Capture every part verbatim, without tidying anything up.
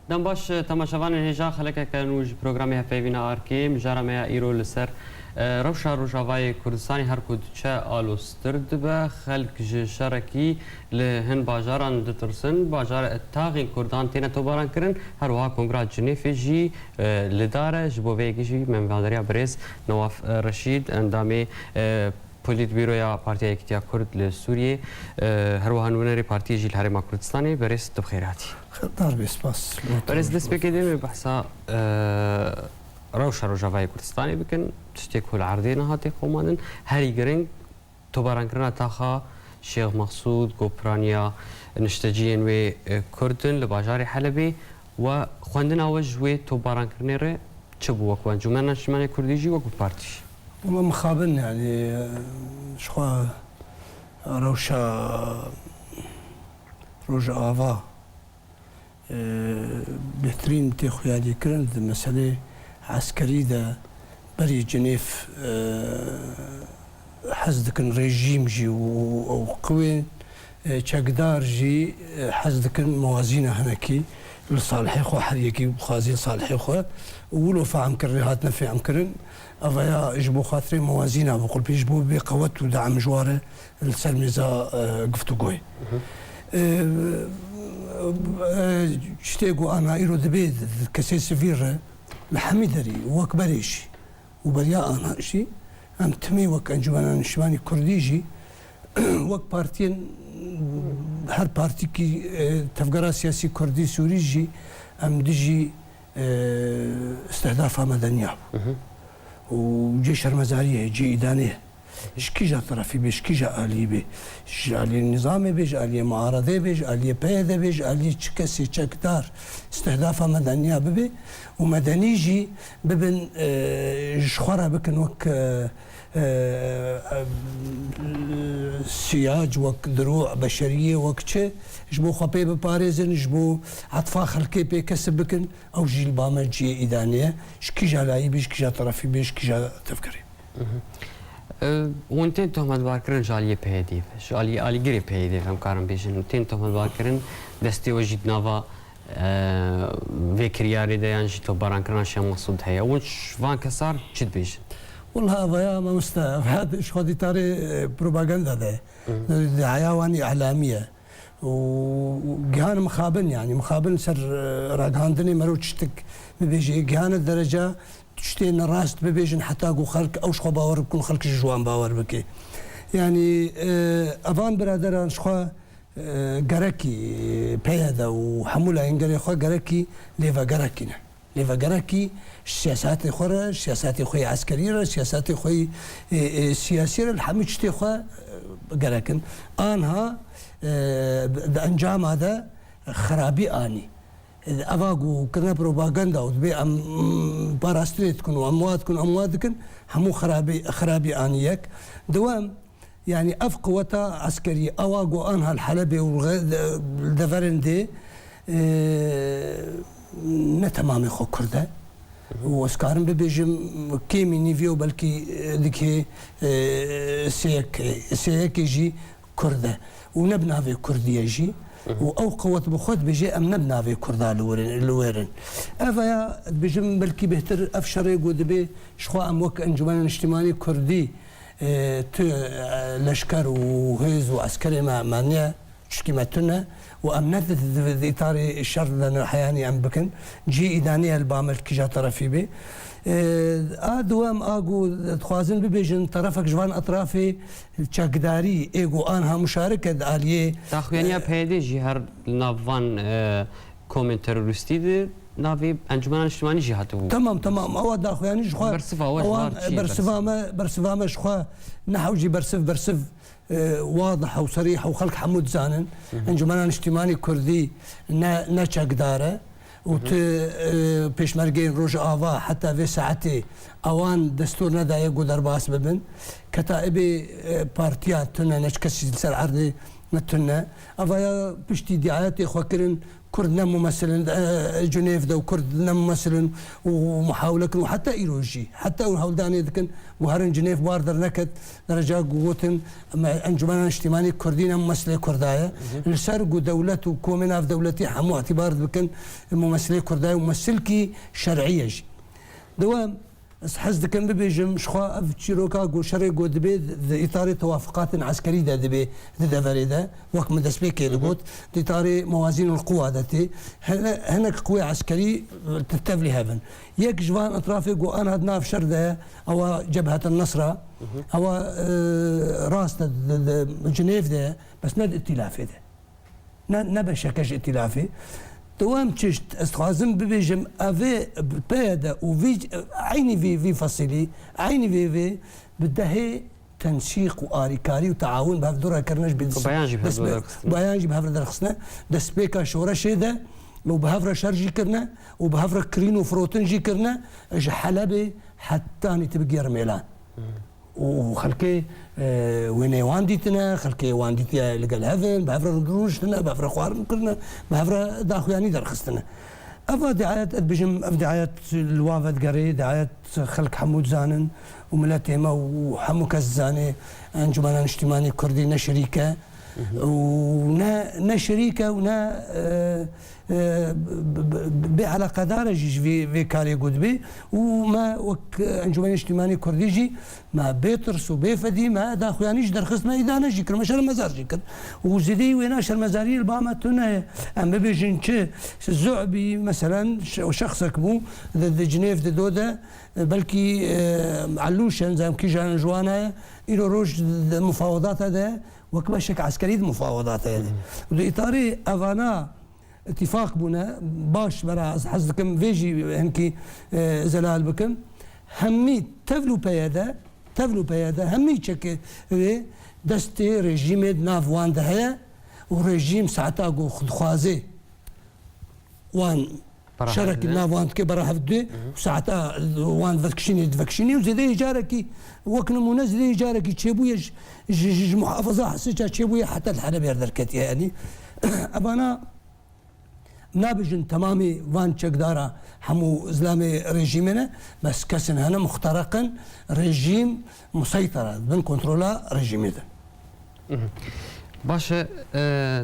Dem baş, temaşevanên hêja, xelekeke nû ji programê Hevpeyvîna Arkê. Mijara me ya îro li ser, e, rewşa Rojavayê Kurdistanê her ku diçe aloztir dibe. Xelk ji şerekî li hin bajaran ditirsin. Bajar taxên Kurdan têne tobarankirin. Her wiha Kongra Cinêfê jî, e, li dar e. Ji bo vê yekê jî me mîvandariya birêz Newaf, e, Reşîd, endamê, e, Polîtbîroya Partiya Yekîtiya Kurd li Sûriyê, e, her wiha nûnerê partiyê jî li Herêma Kurdistanê, berêz tu bi xêr hatî. Xêrdar be, spas. Berêz, destpêkê dê me behsa, e, rewşa Rojavayê Kurdistanê bikin, tiştê ku li erdê niha tê qomandin, herî giring tobarankirina taxa Şêx Mexsûd, ku piraniya nişteciyên wê, e, Kurd in li bajarê Helebê, we xwendina we ji wê tobarankirinê re çi bû, wek Encûmena Niştimanê Kurdî jî, wek bi partî jî? Wela mixabin, yanî, ji xwe rewşa Rojava, e, bêhtirîn tê xuyalîkirin di meselê eskerî de berî Cinêv, e, hez dikin rejîm jî û, û qewên, e, çekdar jî, e, hez dikin muwazîna hinekî li salihê xwe, her yekî bixwazî li salihê xwe û wilo fehm kirinê, hatine fehmkirin. Ev ya ji bo xatirê muwazîna biqulpî, ji bo bê qewet û de'm ji ware li ser mêza, e, guftûgoyê. E, e, tiştê ku ana îro dibê di, di kesê sivîl re li hemî derî wek berê jî û beriya ana jî, em timî wek Encûmena Niştimanî Kurdî jî, wek partiyên, her partîkî, e, tevgera siyasî Kurdî Sûrî jî em dijî, e, istihdafa medeniya bû. Û cê şermezariyê ye, cê îdanê ye. Ji kîja terefî bê, ji kîja alî bê, ji aliyê nizamê bê, ji aliyê muaredê bê, ji aliyê P Y D bê, ji aliyê çi kesê çekdar istihdafa medeniya bibe û medenî jî bibin, e, ji xwe re bikin wek, e, e, e, siyac, wek dirû beşeriyê, wek çi, ji bo xwe pê biparêzin, ji bo etfa xelkê pê kesib bikin, ew jî li ba me cihê îdanê ye. Ji kîja layî bê, ji kîja terefî bê, ji kîja tevgerê. Hı hı. E, hûn tên tohmetbarkirin ji aliyê P Y D'ê ve, ji aliyê alîgirê P Y D'ê ve, em karin bêjin. Tên tohmetbarkirin, destê we jî di nava, e, vê kiryarê de yan jî topbarankirina Şêx Mesûd heye. Hûn ji van kesan çi dibêjin? Wela, ev ya mamoste, ev ya ji xwe dîtarê, e, propaganda de. Hı hı. Di heya wan îhlamî ye. û gihan mixabin, yanî mixabin ser, e, ragihandinê mero tiştik bibêje, gihan derece tiştê nerast bibêjin heta ku xelk ew ji xwe bawer bikin, xelk jî ji wan bawer bike. Yanî, e, evan biraderan ji xwe, e, gerekî P Y D û hemû layîngerê xwe gerekî lêvegerekî ne. Lêvegerekî ji siyasetê xwe re, siyasetê xwe yê eskerî re, siyasetê xwe yê, e, e, siyasî re, li hemû tiştê xwe, e, gerek in. Anha, e, di encama de xirabî anî. E, eva ku kirine propaganda û dibê em, mm, parastinê dikin û em wa dikin, em wa dikin, hemû xirabî, xirabî anî yek. Dewam, Yanî ev quweta eskerî, ewa ku anha li Helebê û li deverên dê, e, ne temamê xwe Kurd e. Û ez karim bibêjim, kêmî nîvî û belkî, e, dikê, e, sêyekê, sêyekê jî Kurd e. Û ne bi navê Kurdî ye jî. Û ew quwet bi xwe dibêje, em ne bi navê Kurda li wir in, li wir in. Ev ya dibêjim, belkî bêhtir ev şerê ku dibê ji xwe em wek Encûmena Niştimanî Kurdî, e, tu, e, leşker û hêz û eskerê me, me niye, çikî me tune û em ne di, di, di îtarê şer de ne heyanî em bikin. Cihê îdanê ye li ba me li kîja terefî bê. E, a dewam a ku dixwazin bibêjin terefek ji van etrafê çekdarî ê ku anha muşarik e di aliyê, Daxuyaniya e, P Y D jî her li nav van, e, komên terorîstî di navê Encûmena Niştimanî jî hatibû. Tamam, tamam. Ewa daxuyanî ji xwe, Bersiva we ji ewan, wan çi ye, bersiva bersiv? me, bersiva me ji xwe ne hewcî bersiv, bersiv, e, wadih û serîh û xelk hemû dizanin. Hı hı. Encûmena Niştimanî Kurdî ne, ne çekdar e. Û Hı hı. tu, e, pêşmergeyên Rojava heta vê saetê ewan destûr nedaye ku derbas bibin. Keta ibê, e, partiya tune ne çi kesî li ser erdê ne tune. Eva ya piştî diayetê xwe kirin, Kurd ne mumesilin, e, Cinêv de û Kurd ne mumesilin û muhawile kirin û heta îro jî, heta ew hewldanê dikin, ku herin Cinêv bar derneket, dereca ku gotin, me, Encûmena Niştîmanî Kurdî ne mumesilê Kurda ye. Li ser ku dewlet û komê navdewletî hemû îtîbar dikin, mumesilê Kurda ye û mumesilkî şer'î ye jî. Dewam, ez hez dikim bibêjim, ji xwe ev çîroka ku şerê ku dibê di îtarê tewafuqatên eskerî de dibê, di deverê de, wek min destpêkê digot, di îtarê mewazînul quwa de tê. Hene-, hinek quwê eskerî, e, tevlî hev in. Yek ji van etrafê ku ana di nav şer de ye, ewa Cebhetel Nesra, ewa, e, rast e, di, di Cinêv de ye, bes ne di îtîlafê de. Ne, ne beşeke ji îtîlafê. Dewam çişt, ez dixwazim bibêjim, evê bi P Y D û vî, eynî vî, vî fesilî, eynî vê vê bi dehê tensîq û arîkarî û teawun bi hev dû re kirine ji bî. Bayan jî bi hev dû derxistine. Bayan jî bi hev re derxistine. Destpêka şoreşê de û bi hev re şer jî kirine û bi hev re kirîn û firotin jî kirine, ji Helebê hetanî tu bigêre Mêlan. Hmm. û xelkê, e, wêneyê wan dîtine, xelkê wan dîtiye li gel hev in, bi hev re rûniştine, bi hev re xwarin kirine, bi hev re daxuyanî derxistine. Eva diayet, ez dibêjim, ev diayet li wa vedigerê, diayet xelk hemû dizanin û miletê me û hemû kes dizane, Encûmena Niştîmanî Kurdî ne şirîk e û ne, ne şirîk e û ne, e, e, b-, b-, b-, bêeleqedar e jî ji vê, vê karê ku dibê û me wek Encûmenê Niştîmanî Kurdî jî me bê tirs û bê fedî me daxuyanî jî derxist, me îdane jî kir, me şermezar jî kir. Û zêdeyî wêna şermezariyê li ba me tune ye. Em bibêjin çi, Zu'bî, meselen, şe-, şexsek bû, di, di Cinêv di do de, e, belkî, e, Elûş e, nizam kîjan ji wan e, îro roj di mufawedata de, wek beşek eskerî di mufawedata de. Û di îtarê evana, îtîfaq bûne, baş bera ez hez dikim vê jî hinkî, e, zelal bikim. Hemî tevl û peye de, tevl û peye de hemî çekê wê destê rejîmê di nav wan de heye û rejîm saeta ku dixwaze wan şerekî nav wan dike bera hev dê û saeta wan vekişînê divekişînê û zêdeyê carekî wek nimûne zêdeyê carekî çêbûye ji, ji, ji, ji muhafaza Hesica çêbûye heta li Helebê derketiye. Yanî evana Nabêjin temamê van çekdara hemû zilamê rejîmê ne, bes kesin hene muxtereq in, rejîm museytera, di bin kontrola rejîmê de. Mhm. Baş e, e,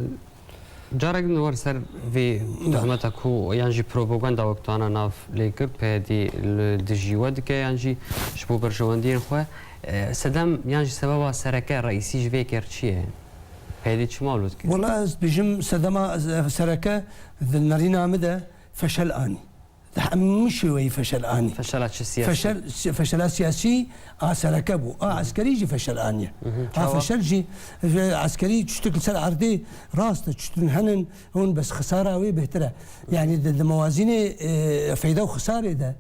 carek din war ser vê tohmeta ku yan jî propaganda wek tu ana nav lê kir, P Y D li dijî we dike yan jî ji bo berjewendiyên xwe, e, sedem yan jî sebeba sereke reîsî ji vê kêr çi ye? P Y D çima wilo dike? Wela ez dibêjim sedema, e, sereke di nerîna min de feşel anî. Di hemû şêweyî feşel anî. Feşela çi siyasî? Feşel, si-, feşela siyasî a sereke bû. A eskerî jî feşel aniye. Mhm. A çawa? Feşel jî, e, eskerî tiştek li ser erdê rast e, tiştin henin hûn bes xisara wê bêhtir e. Yanî di, di mewazînê, e, feyda û xisarê de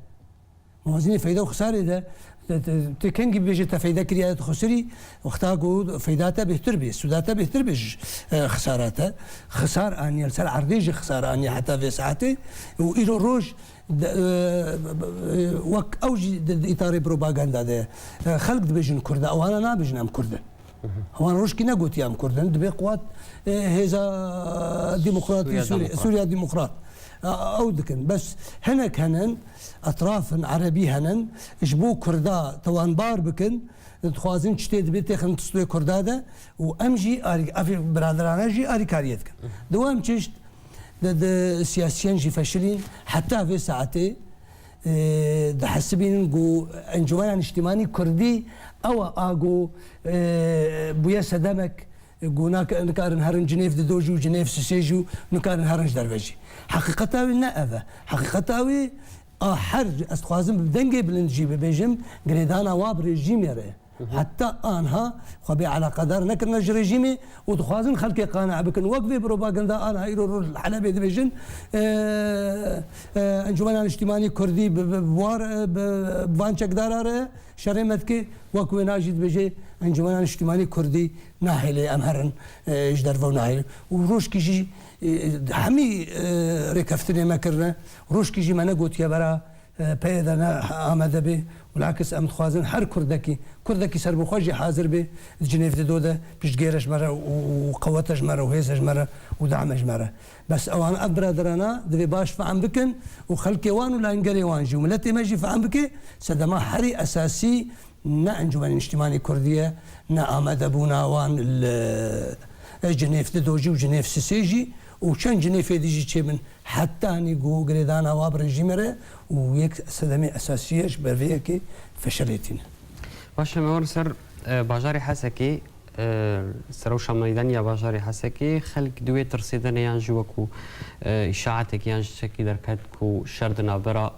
Mewazînê feyda û xisarê de, te, te, te kengî bibêje te feyda kiriye, te xusirî, wexta ku feyda te bêhtir bê, sûda te bêhtir bê ji, e, xisara te. Xisar aniye, li ser erdê jî xisar aniye heta vê saetê. Û îro roj de, e, wek ew jî di, di îtarê propaganda de ye. E, xelk dibêjin Kurd e, ewana nabêjin em Kurd in. Wan rojkî negotiye em Kurd in. Dibê quwat, e, Hêza Demokratî Sûriya Sûriye, Demokrat. Sûriya Demokrat. E, ew dikin. Bes hinek henin, etrafin erebî henin, ji bo Kurda tawanbar bikin, dixwazin çi tê dibê têxin tistûyê Kurda de û em jî arî-, ev biraderane jî arîkariyê dikin. Dewam çişt, di, di siyasiyen jî feşilîn, heta vê saetê, e, dihesibînin ku Encûmena Niştîmanî Kurdî ew e a ku, e, bûye sedemek, e, ku nak-, nikarin herin Cinêv di do jî û Cinêv sisê jî û nikarin herin ji derve jî. Heqîqeta wê ne ev e. Heqîqeta wê a her, ez dixwazim bi dengê bilind jî bibêjim, girêdana wa bi rejîmê re. Heta anha xwe bê eleqedar nekirine ji rejîmê û dixwazin xelkê qane bikin. Wek vê propaganda anha îro roj li Helebê dibêjin, e, e, Encûmena Niştîmanî Kurdî bi, bi, bi war, e, bi, bi van çekdara re şerê me dike. Wek wêna jî dibêje Encûmena Niştîmanî Kurdî nahêlê em herin, e, ji derve û nahêlin. Û rojkî jî, e, hemî, e, rêkeftinê me kirine. Rojkî jî me negotiye bera e, peyê de ne amade bê. Bilakis em dixwazin her Kurdekî, Kurdekî serbixwe jî hazir bê, di Cinêv dido de piştgêre ji me re û, û qewete ji me re û hêze ji me re û dame ji me re. Bes ewan ev biraderana divê baş fehm bikin û xelkê wan û langerê wan jî û miletê me jî fehm bike, sedema herî esasî ne Encûmenê Niştîmanî Kurdî ye, ne amadebûna wan li Cinêv dido jî û Cinêv sisê jî û çend Cinêvê dî jî çêbin. Hetanî ku girêdana wa bi rejîmê re û yek sedemê esasî ye ji ber vê yekê feşelê tîne. Baş e, me werin ser, e, bajarê Hesekê, e, ser rewşa meydaniya bajarê Hesekê, xelk di wê tirsê de ne yan jî wekû, e, îşaetekî yan jî tiştekî derket ku şer di navbera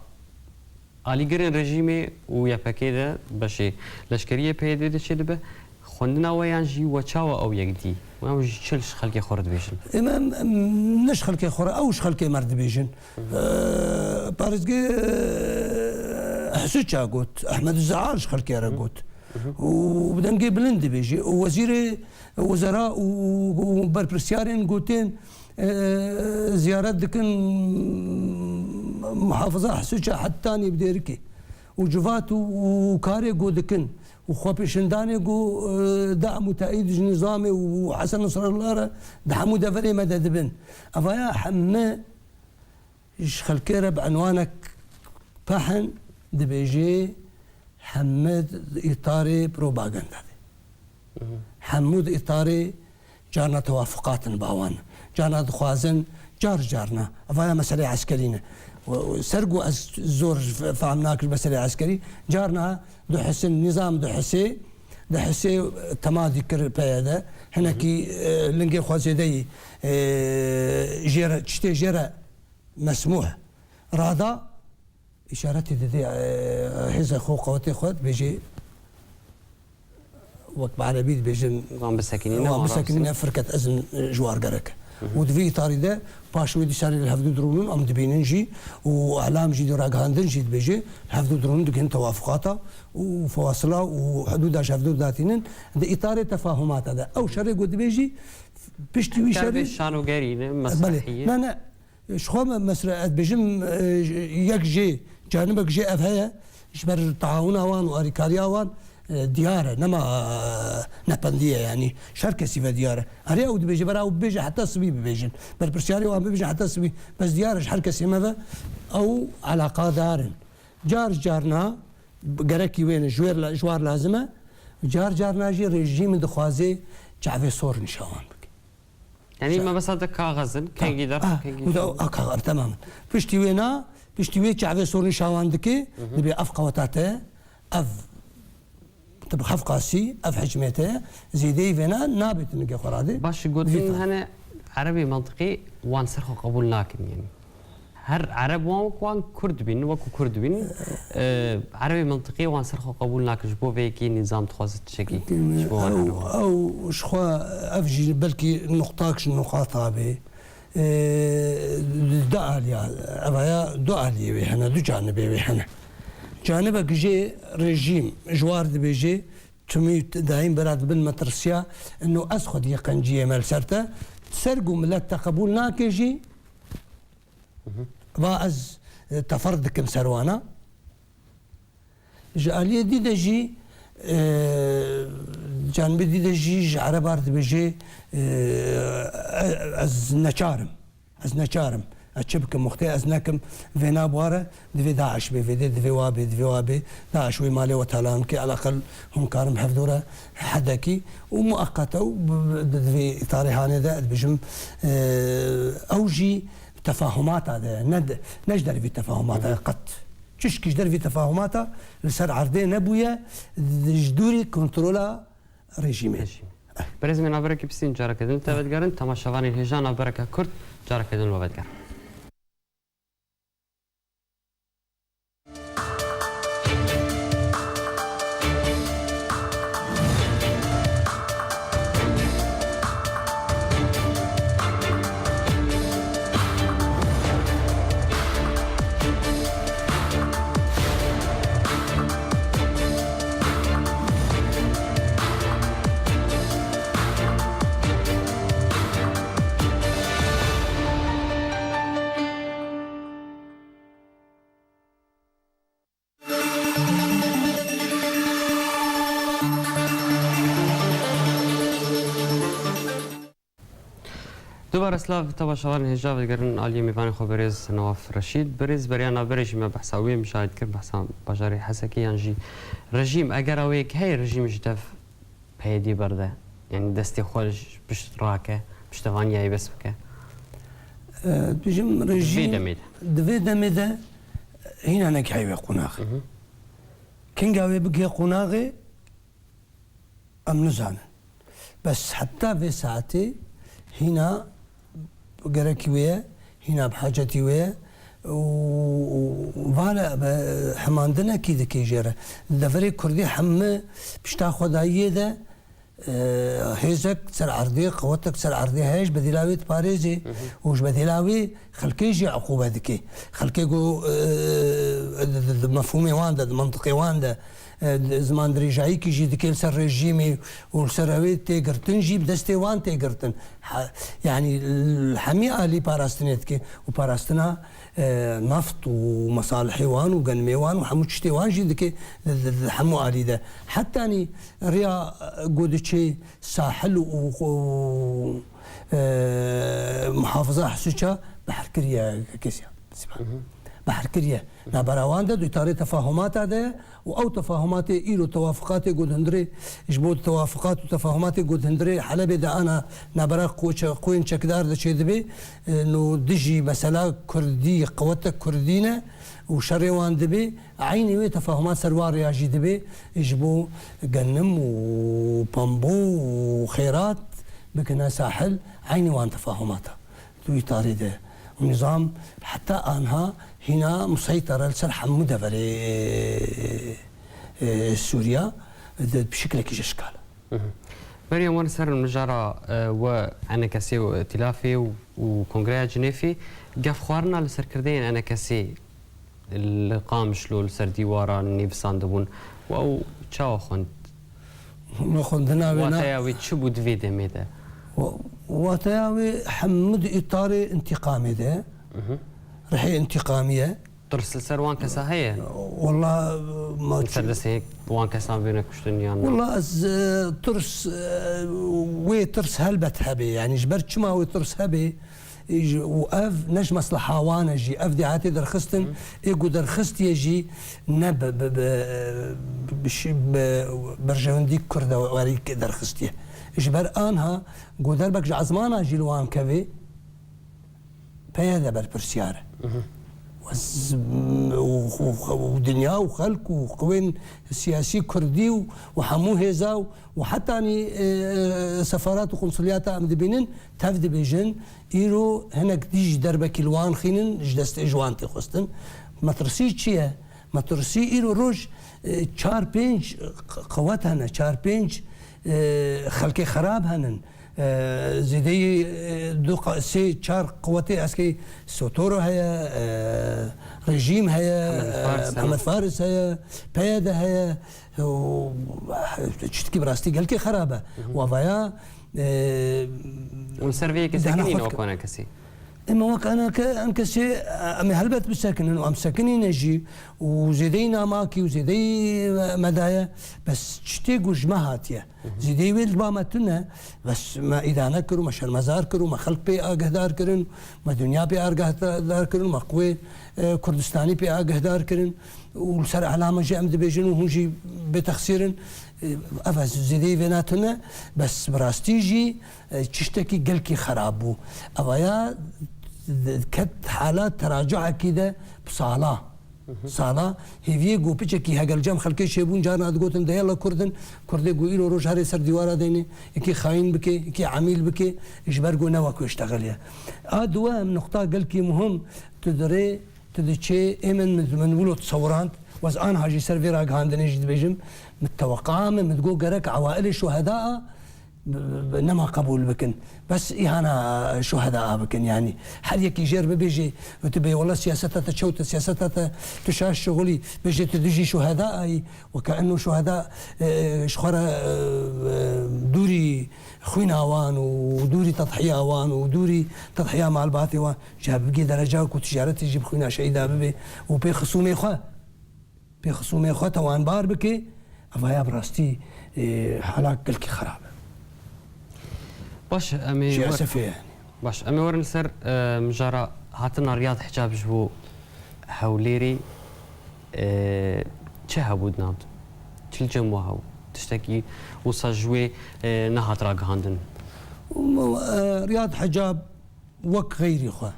alîgirên rejîmê û Y P G de beşê leşkerî yê P Y D'ê de çêdibe. Xwendina we yan jî we çawa ew yek dî? Ew jî çi ji xelkê xwe re dibêjin? Em, em, em ne ji xelkê xwe re, ew ji xelkê me re dibêjin. Eee, parêzgê, eee, Hesûça got, Ehmed Zehal ji xelkê re got. Û bi dengê bilind dibêjî. Û wezîrê wezera û, û, û berpirsyarên gotên, eee, ziyaret dikin muhafiza Hesûça hetanî bi Dêrikê. Û civat û, û karê ku dikin û xwepêşandanê ku, e, dam û teîd ji nizamê û Hesen Nesrallah re di hemû deverê me de dibin. Evaya heme ji xelkê re bi enwanek pehin dibêjê, heme di îtarê propaganda de. Hemû di îtarê carna tewafuqat in ba wan. Carna dixwazin, car carna. Evaya meseleyê eskerî ne. Û, û ser ku ez zor f-, fehm nakim meseleyê eskerî, carna dihisin, nîzam dihisê, dihisê tema dî kir P Y D. Hinekî, e, lingê xwe zêdeyî, e, jê re, tiştê jê re mesmûh rada, îşaretê didê, e, hêzê xwe, qewetê xwe, dibêjê, wek bi erebî dibêjin, wan bisekinîne, wan wan bisekinîne, rawestin. Firket ezin, e, ji war gerek. Û di vî îtarî de paş wê dîsa li hevdû dirûnin em dibînin jî û elam jî di ragihandin jî dibêje, hevdû dirûnin digihên tewafuqata û fewasila û hudûda ji hevdû datînin di îtarê tefahumata de. Ew şerê ku dibêjî piştî wî şerê şanogerî ne, belê, mesrehî ye. Ne, ne. Ji xwe me, mesela, ez dibêjim, e, yek jê canibek jê ev heye, ji ber taawuna wan û alîkariya wan, e, diyar e, nema, e, nependî ye, yanî ji her kesî ve diyar e. Erê ew dibêje, bera ew bibêje heta sibî bibêjin. Berpirsiyarê wan bibêje heta sibî. Bes diyar e, ji her kesê me ve ew elaqadar in. Car carna gerekî wê ne, ji wêr la-, ji war lazim e. Car carna jî rejîm dixwaze çavê sor nîşa wan bike. Yanî mebesta de kaxez in, kengî der, ah, kengî û de der. A kaxer, temam. Piştî wê na, piştî wê çavê sor nîşa wan dike, dibê ev qeweta te, ev tib xefqasî, ev hikmê te, zêdeyî vê na, nabê tu nigê xwe radê. Baş, gotin hene, erebê mentiqî wan ser xwe qebûl nakin, yanî. Her ereb wan wek wan Kurd bînin, wekû Kurd bînin. Eee, erebê mentiqî wan ser xwe qebûl nakin, ji bo vê yekê nîzam dixwaze tiştekî ji bo wan ew, ereba. Ew ji xwe, ev jî belkî nuqtak ji nuqata bê. Eee, du aliya, evaya du aliyê wê hene, du canibê wê hene. Canibek jê rejîm ji war dibêje, timî daîm bera dibin metirsiya, ino ez xwediyê qenciyê me li ser te, ser ku milet te qebûl nake jî, va ez, e, tefer dikim ser wana. Ji aliyê dî de jî, e, canibê dî de jî ji erebar dibêje, e, e, ez neçar im. Ez neçar im. Ez çi bikim, wextê ez nekim, vê nabware, divê DAIŞ bê vê dê, divê wa bê, divê wa bê. DAIŞ wê malê we talan bike, eleqel hûn karin bi hevdû re hedekî û mueqete û bi, bi, di, divê îtarê hanê de, ez dibêjim, e, ew jî tefahumata de, ne de, ne ji dervî tefahumata de qet. Çişkî ji dervî tefahumata li ser erdê nebûye, ji dûrî kontrola rejîmê. Rejîmê. Birêz me navberekî pisîn careke din te vedigerin, temaşevanên hêja navbereke kurt careke din we vedigerin. Dewar Eslav temaşevanên hêja vegerin aliyê mêvanê xwe berêz Newaf Reşîd. Berêz beriya navberê jî me behsa wê em şahid kir, behsa bajarê Hesekê yan jî rejîm. Eger ew yek heye rejîm ji dev P Y D'yê berde. Yanî destê xwe ji pişt rake, piştevaniyayê bes bike. E, dibêjim Di vê rejîm demê de. Di vê demê de hîna nekihê wê qonaxê. Hı hı. Kinga wê bigihê qonaxê, em nizanin. Bes heta vê saetê hîna gerekî wê ye, hîna bi hacetî wê ye û, û vale be hemandinekî dike jê re. Di deverê Kurdî hemû pişta xwedayiyê de, e, hêzek ser erdê, qewetek ser erdê heye, ji bedîla wê diparêzê Hı hı. û ji bedîla wê xelkê jî eqûbe dike. Xelkê ku, e, di, di, di mefhûmê wan de, di mentiqê wan de, e, ziman dirêjayîkî jî dike li ser rejîmê û li ser ew ê tê girtin jî bi destê wan tê girtin. Ha, yanî li hemî alî parastinê dike û parastina, e, neft û mesalihê wan û genimê wan û hemû tiştê wan jî dike di, di, di hemû alî de. Hetanî riya, e, ku diçê sahil û, û, e, muhafaza Hesûça behr kiriye kesiya. Hı hı. Behr kiriye. Nabera wan de du tarê tefahumata de û ew tefahumatê îro tewafuqatê ku di hundirê, ji bo tewafuqat û tefahumatê ku di hundirê Helebê de ana nabera qoçe-, qoyên çekdar de çêdibe, e, no dijî mesela Kurdî, qewete Kurdî ne û şerê wan dibe, eynî wê tefahumat ser wa rêya jî dibe, ji bo genim û pembo û xêrat bikine sahil, eynî wan tefahumata. Di wî tarî de û nîzam heta anha hîna museytara li ser hemû deverê, e, e, Sûriya di bi şiklekî jî şikal e. Hı hı. Meryem, wan ser mijara, e, we enekesê û îtîlafê û, û Kongreya Cinêfê gef xwarina li serkirdeyên enekesê li Qamişlo li ser dîwara nivîsandibûn û ew çawa xwend? Min xwendina wê na- Wateya wê çi bû di vê demê de? Wa-, wateya wê hemû di îtarê întîqamê de, Mhm. rihê întîqamî ye. Tirs li ser wan kesa heye? Walla, ma Li ser çi- destê wan kesan bêne kuştin yan na? Walla ez, e, tirs, e, wê tirs helbet hebe. Yanî ji ber çima wê tirs hebe, û ev ne ji mesleha wan e jî, ev dê hatê derxistin, Hı. ê ku derxistiye jî ne bi, bi, bi, bi şi-, bi berjewendî Kurdewarî derxistiye. Ji ber anha ku derbek ji ezmana jî li wan kevê, P Y D berpirsiyar e. Hı hı. Û z-, û, û, û dinya û xelk û qwên siyasî Kurdî û, û hemû hêza û, û hetanî, e, e, sefarat û konsuliyata em dibînin, tev dibêjin, îro hinek dî jî derbekî li wan xînin, ji destê ji wan tê xwestin. Metirsî çi ye? Metirsî îro roj, e, çar pênc q-, qewet hene, çar pênc, e, xelkê xerab henin. E, zêdeyî, e, du qa-, sê çar qewetê eskê Sotoro heye, e, rejîm heye, Hemed Faris e, heye. Hemed Faris heye, P Y D heye, û, e, çitkî bi rastî gelkî xerab e. Hı hı. Wa vaya, e, Hûn ser vê yekê dihana sekinîn xwe wek ene kesî? Ema wek ene ke-, em kesê, em ê helbet bisekinin û em sekinîne jî û zêdeyî namakî û zêdeyî me-, medaye, bes çi tê ku ji me hatiye. Zêdeyî wê li ba me tune, bes me îdane kir û me şermezar kir û me xelk pê agehdar kirin, me dinya pê agehdar kirin, me qwê, e, Kurdistanî pê agehdar kirin û li ser elama jî em dibêjin û hûn jî bêtexsîr in. E, ev ez zêdeyî vê ne tune, bes bi rastî jî, e, çiştekî gelkî xerab bû. Evaya ket hala teracuekî de bi sala. Sala hêviyê ku piçekî hegelcem xelkê çêbûn, carna digotin de yala Kurd in, Kurdê ku îro roj herê ser dîwara deyne, yekî xayîn bike, yekî emîl bike, ji ber ku ne wek wê ştexeliye. A duwem nuqta gelkî muhim, tu dirê, tu diçê, ê min, min, min wilo tesewirand, wez anha jî ser vê ragihandinê jî dibêjim, min teweqaa min, min digot gerek ewailê şuheda a, b-, b-, nema qebûl bikin. Bes îhana şuheda bikin. Yanî her yekî jêr bibêjê, tu bê wela siyaseta te çewt e, siyaseta te tu şaş şixulî, bêjê tu dijî şuheda ayî, weke eno şuheda, e, ji xwe re, e, e, dûrî xwîna wan û dûrî tedhiya wan û dûrî tedhiya malbatê wan, ji hev bigê dereca ku ticaretê jî bi xwîna şehîda bibe û pê xisûmê xwe. Pê xisûmê xwe tewanbar bike, evaya bi rastî, e, halak gelkî xerab e. Baş, em ê Ji wek esefê yani. Baş, em ê werin li ser, e, mijara hatina Riyad Hicab ji bo Hewlêrê, e, çi hebû di nav de? Çi li cem we hebû? Tiştekî wisa ji wê, e, nehat ragihandin? E, Riyad Hicab wek xeyrî xwe,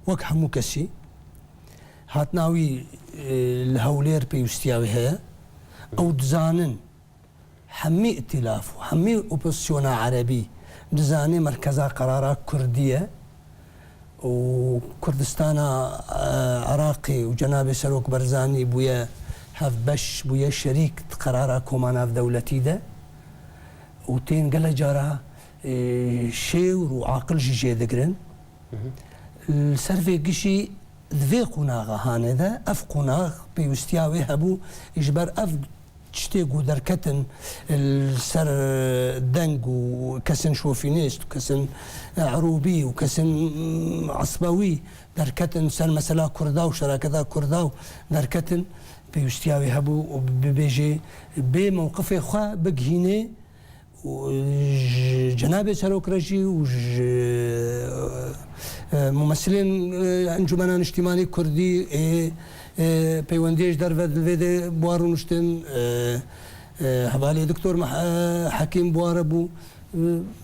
wek hemû kesî, hatina wî, e, li Hewlêr pêwîstiya wê heye. Ew dizanin hemî îtîlaf û hemî opozisyona erebî dizane merkeza qerara kurdî ye û Kurdistana, e, Iraqê û cenabê Serok Barzanî bûye hevbeş, bûye şerîk di qerara koma navdewletî de û tên gele cara, e, şêwr û aqil jî jê digirin. Li ser vê gişî di vê qonaxa hanê de, ev qonax pêwîstiya wê hebû, ji ber ev tiştê ku derketin li ser deng û kesên şofînîst û kesên erûbî û kesên esbewî derketin ser mesela Kurda û şeraketa Kurda û derketin, pêwîstiya wê hebû û bibêje bê mewqifê xwe bigihîne û ji cenabê Serok re jî û ji, e, mumesilên, e, Encûmena Niştîmanî Kurdî, ê, e, peywendiyê ji derve di vê de bi wa rûniştin, e, e, hevalê Doktor Meh-, e, Hekîm bi wa re bû, e,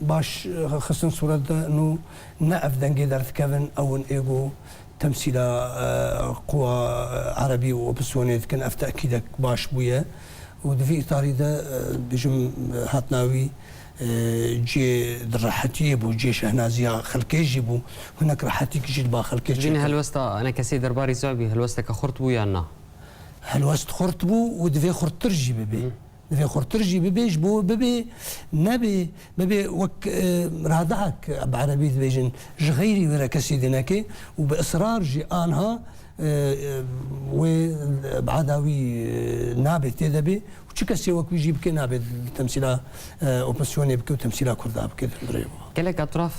baş, e, xistin sûret de nû ne ev dengê derdikevin, ew in ê ku temsîla, e, quwa, e, erebî û opozîsyonê dikin, ev tekîdek baş bûye û di vî îtarî de, e, bijim, e, hatina wî, e, cihê di rehetiyê bû, cihê şehnaziya xelkê jî bû, hinek rehetîk jî li ba xelkê çêkir. Helwesta enekesê derbarî zewbî helwesteke xurt bû yan na? Helwest xurt bû û divê xurttir jî bibe. Divê xurtir jî bibe, ji bo bibe, nebê, bibe wek, e, radehek bi erebî dibêjin, ji xeyrî wê re kesî dineke û bi israr jî anha, e, e, wê bada wî, e, nabê tê de bê û çi kesê wek wî jî bike nabê temsîla, e, opozisyonê bike û temsîla Kurda bike di hundirê. Gelek etraf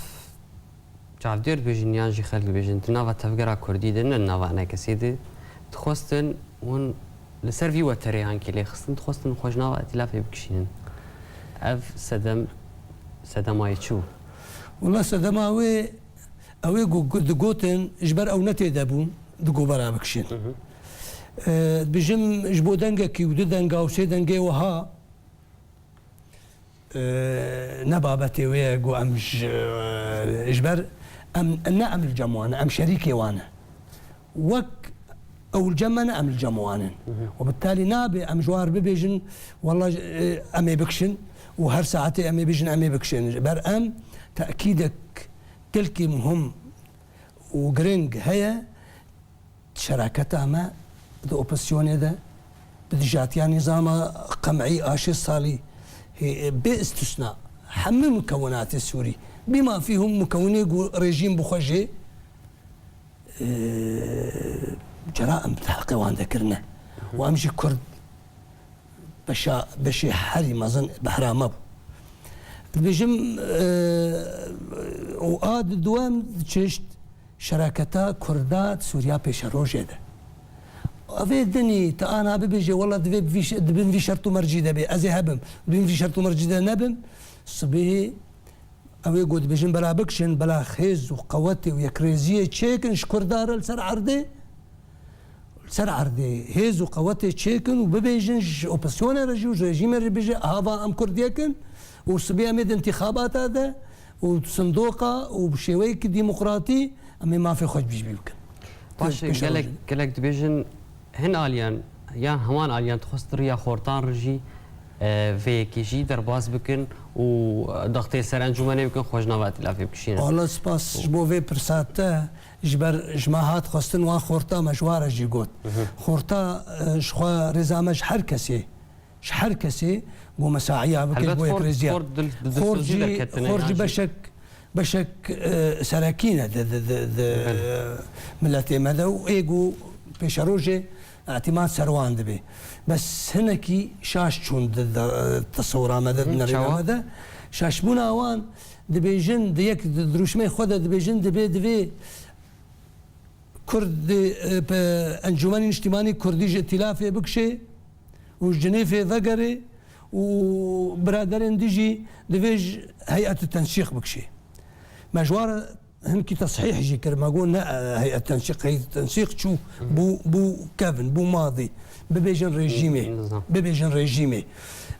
çavdêr dibêjin yan jî xelk dibêjin, di nava tevgera kurdî de, ne di nava enekesê de, dixwestin hûn li ser vî weterê hankê lê xistin, dixwestin xwe ji nava îtîlafê bikişînin. Ev sedem, sedema wê çi bû? Wela sedema wê, ew ê ku digotin, ji ber ew ne tê de bûn, di govera bikişin. Hı hı. E, dibêjim, ji bo dengekî û du denga û sê dengê wiha, e, ne babetê wê ye ku em ji, ji ber em, ne em li cem wan e, em şerîkê wan e. Wek ew li cem me ne em li cem wan in. Hı hı. Û bitalî nabe em ji war bibêjin, wela, e, em ê bikişin û her saetê em ê bêjin em ê bikişin. Ji ber em tekîdek gelkî muhim û giring heye. Şeraketa me di opozisyonê de, bi dijatiya nîzama qem'î a şêst salî, hê, bê istisna, hemû mukewinatê Sûrî, bîma fîhum mukewinê ku rejîm bi xwe jê, e, cera em di heqê wan de kirine. Û em jî Kurd beşa, beşê herî mezin behra me bû. Dibêjim, e, û a di duwem çeşt şeraketa Kurda di Sûriya pêşerojê de. Evê dinî, tu ana bibêje, wela divê bi vî şe-, di bin vî şert û mercî de bê, ez ê hebim, di bin vî şert û mercî de nebim, sibê ew ê ku dibêjin bela bikişin, bela hêz û qewetê û yekrêziyê çêkin ji Kurda re li ser erdê, li ser erdê hêz û qewetê çêkin û bibêjin ji opozisyonê re jî û ji rejîmê re bêje, ava em Kurd yek in û sibê em ê di întîxabata de û sindoqa û bi şêweyekî demokratî em ê mafê xwe ji bîr bikin. Baş e, pêşerojê. Gelek, gelek dibêjin hin aliyan yan heman aliyan dixwest riya xortan re jî, e, vê yekê jî derbas bikin û daxtê ser encûmenê bikin, xwe ji nava îtîlafê bikişînin. Wala spas ji bo vê pirsa te, ji ber ji me hat xwestin wan xorta me ji wa re jî got. Hı hı. Xorta, e, ji xwe rêza me ji her kesê, ji her kesê ku me saîya bike ji bo yekrêziya. Helbet xort, xort dil-, dilsozî derketine yan jî. Xort jî beşek, beşek, e, serekî ne di, di, di, di, belê, e, miletê me de û ê ku pêşerojê îtîmat ser wan dibe. Bes hinekî şaş çûn di, di, tesewira me de, di, hı, nerîna, çawa, me de. Şaşbûna wan dibêjin, di yek di dirûşmê xwe de dibêjin, dibê, divê Kurd di, e, pe-, Encûmenê Niştîmanî Kurdî ji îtîlafê bikişê û ji Cinêfê vegerê û biraderên dî jî divê ji heyet tensîq bikişê. Me ji wan re hinkî tesîh jî kir. Me got ne, e, heyet tensîq, heyet tensîq çû, bû, bû kevin, bû madî. Bibêjin rejîmê. Nizam. Bibêjin rejîmê.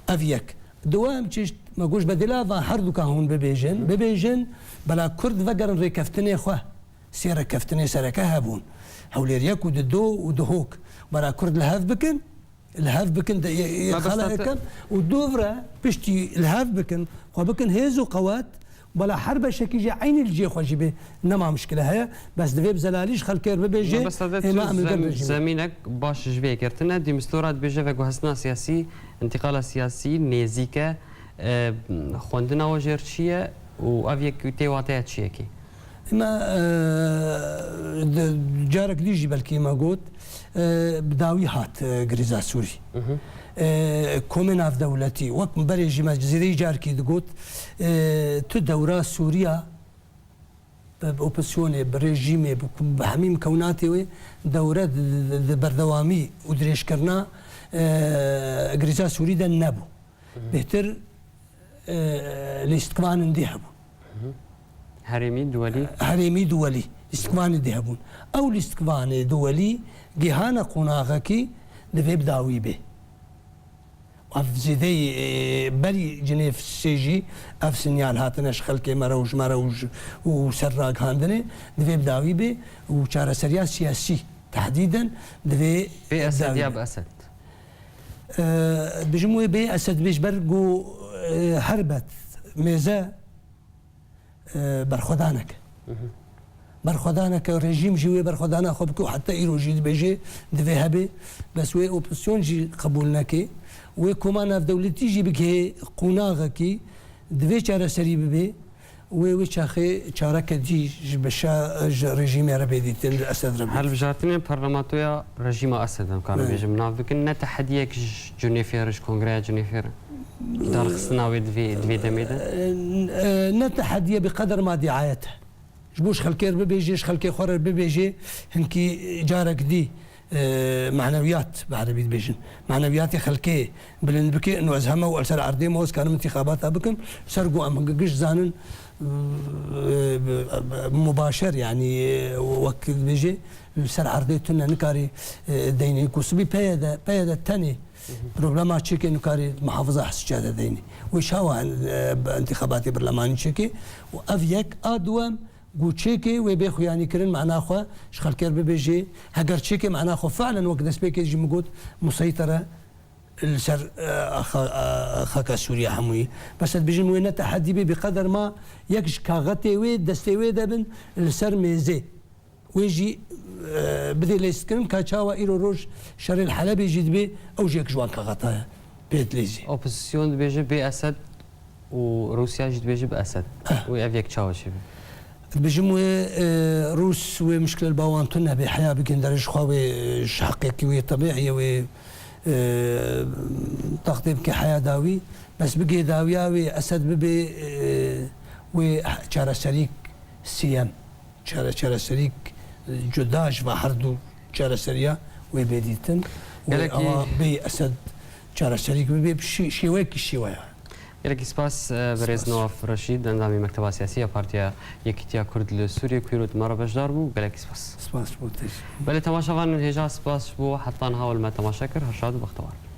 Ev yek. Diwa em çeşt, me got ji bedêla va her duka hûn bibêjin. Bibêjin, bela Kurd vegerin rêkeftinê xwe. Sê rêkeftinê sereke hebûn. Hewlêr yek û di do û di hok. Bela Kurd li hev bikin. Li hev bikin de, ye, ye, xala yekem û dûv re piştî li hev bikin, xwe bikin hêz û qewet, bela her beşekî jî eynî li cihê xwe jî bê, nema mişkile heye. Bes divê bi zelalî ji xelkê re bibêje, êma em li gel rejîmê. Zemînek baş ji vê girtine. Dîmistora dibêje veguhestina siyasî, întîqala siyasî nêzîk e, e, xwendina we jêr çi ye û ev yek tê wateya çi yekê? Ema, e, di, carek dî jî belkî me got, e, bi dawî hat, e, Grîza Sûrî. E, komê navdewletî, wek berê jî me zêdeyî carkî digot, e, tu dewra Sûriya, bi, bi opozisyonê, bi rejîmê, bi, bi hemî mikewnatê wê dewre di, di, di berdewamî û dirêjkirina, e, Grîza Sûrî de nebû. Bêhtir, e, lîstikvanên dî hebûn. Herêmî, duwelî? Herêmî, duwelî. Lîstikvanê dî hebûn. Ew lîstikvanê duwelî gihane qonaxekî divê bi dawî bê. Ev zêdeyî, e, berî Cinêv sê jî ev sinyal hatine ji xelkê me re û ji me re û ji, û ser ragihandinê divê bi dawî bê û çareseriya siyasî tehdîden divê bi dawî bê. Bê Esed ya bi Esed? E, bijim wê bê Esed bê ji ber ku, e, herbet mêze, e, berxwedanek e. Berxwedanek e, rejîm jî wê berxwedana xwe bike û heta îro jî dibêje divê hebe. Bes wê opozisyon jî qebûl neke. Wê koma navdewletî jî bigihê qonaxekî divê çareserî bibe. Wê, wê çaxê çareke dî ji beşa, ji rejîmê re bê dîtin, ji Esed re bê dîtin. Hilbijartinên parlamentoya rejîma Esed, em karin bêjin, bi nav bikin, ne tehediyek ji Cinêfê re, ji Kongreya Cinêfê re? Darxistina wê di vê, di vê demê de? E, e, ne tehediye, bi qeder ma diayet e. Ji bo ji xelkê re bibêje, ji xelkê xwe re bibêje, hinkî carek dî e, manewiyat, bi erebî dibêjin. Manewiyatê xelkê bilind bike, û ez heme û li ser erdê me, ez karim intixabata bikim, ser ku em giş zanin, e, mubaşer, yanî, e, wek dibêje, li ser erdê tune nikarî, e, deynê ku sibî peye de, peye de tenê problema çêkê nikarî muhafaza hesûçe de deynê. Wê çawa, e, intixabatê birlemanî çêkê û ev yek a duwem, Ku çêkê wê bê xuyanîkirin, mana xwe ji xelkê re bibêjê. Heger çêkê mana xwe fiilen wek destpêkê jî min got, museytere li ser, e, xa-, e, xaka Sûriye hemûyî. Bes ez dibêjim wê ne tehedî bê, bi qeder ma yek ji kaxetê wê, destê wê de bin li ser mêzê. Wê jî, e, bidê leyzkirin, ka çawa îro roj şerê li Helebê jî dibe, ew jî yek ji wan kaxeta ye. Pê dileyzê. Opozisyon dibêje bê Esed û Rûsya jî dibêje bi Esed. Eh. Wê ev yek çawa çêbe? Dibêjim wê, e, Rûs wê mişkile li ba wan tune be, heya bigihên derê ji xwe wê, e, ji heqekî wê tebîî ye wê, e, textê bike heya dawî. Bes bigihê dawiya wê Esed bibe, e, wê çareserîk siyem. Çare-, çareserîk cuda ji va her du çareseriya wê bê dîtin. Wê Gelekî awa bê Esed çareserîk bibe, bi şî-, şêwekî şêweya. Gelekî spas, e, birêz Spas. Newaf Reşîd, endamî Mekteba Siyasî ya Partiya Yekîtiya Kurd li Sûriyê, ku îro di me re beşdar bû. Gelekî spas. Spas bo te jî. Belê temaşevanên hêja, spas ji bo heta niha we li me temaşe kir. Her şad û bextewar bin.